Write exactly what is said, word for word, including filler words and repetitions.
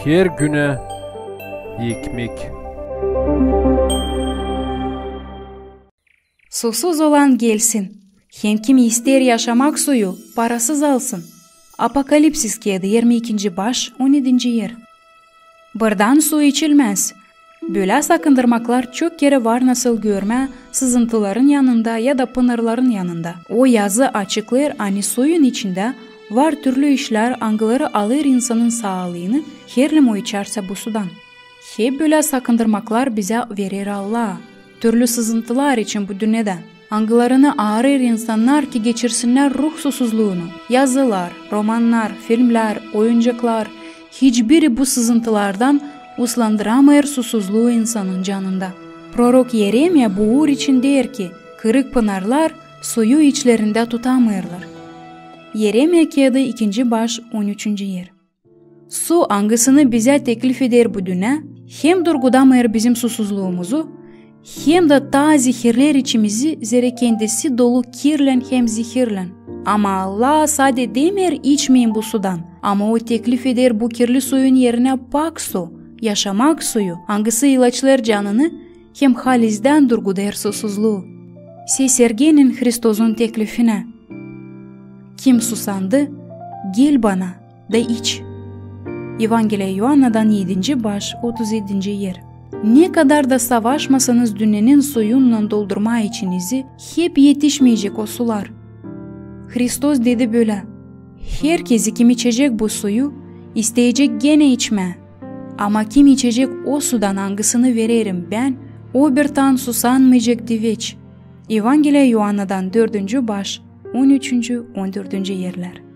Her günä ekmek. Susuz olan gelsin, hem kim isteer yaşamak suyu, parasız alsın. Apokalipsis keedi, irmi ikinci baş, on edinci er. Bırdan su içilmäz. Bölä sakındırmaklar çok kerä var nasıl görmää sızıntıların yanında ya da pınarların yanında. O yazı açıklêêr, ani suyun içindä var türlü işlär, angıları alêr insanın saalıını, herliim o içärsä bu sudan. Hep bölä sakındırmaklar bizä verer Allah türlü sızıntılar için bu dünnedä, angılarını aarêr insannar, ki geçirsinnär ruh susuzluunu. Yazılar, romannar, filmlär, oyuncaklar, hiçbiri bu sızıntılardan uslandıramêêr susuzluu insanın canında. Prorok Yeremiya bu uur için deer ki, kırık pınarlar suyu içlerindä tutamêêrlar. Yeremiya keedi, ikinci baş, on üçüncü er. Su, angısını bizä teklif eder bu dünnä, hem durgudamêêr bizim susuzluumuzu, hem dä taa zehirleer içimizi, zerä kendisi dolu kirlän hem zehirlän. Ama Allah sade demeer: içmeyin bu sudan, ama O teklif eder bu kirli suyun erinä pak su, yaşamak suyu, angısı ilaçlêêr canını hem halizdän durgudêr susuzluu. Sesergenin Hristosun teklifinä: Kim susandı, gel Bana da iç. Evangeliya İoannadan edinci baş, otuz edinci er. Ne kadar da savaşmasanız dünnenin suyunnan doldurmaa içinizi, hep etişmeyecek o sular. Hristos dedi bölä: Herkezi, kim içecek bu suyu, isteyecek genä içmää. Ama kim içecek o sudan, angısını vererim Bän, o bir taa susanmayacek diveç. Evangeliya İoannadan dördüncü baş, on üçüncü, on dördüncü erlär.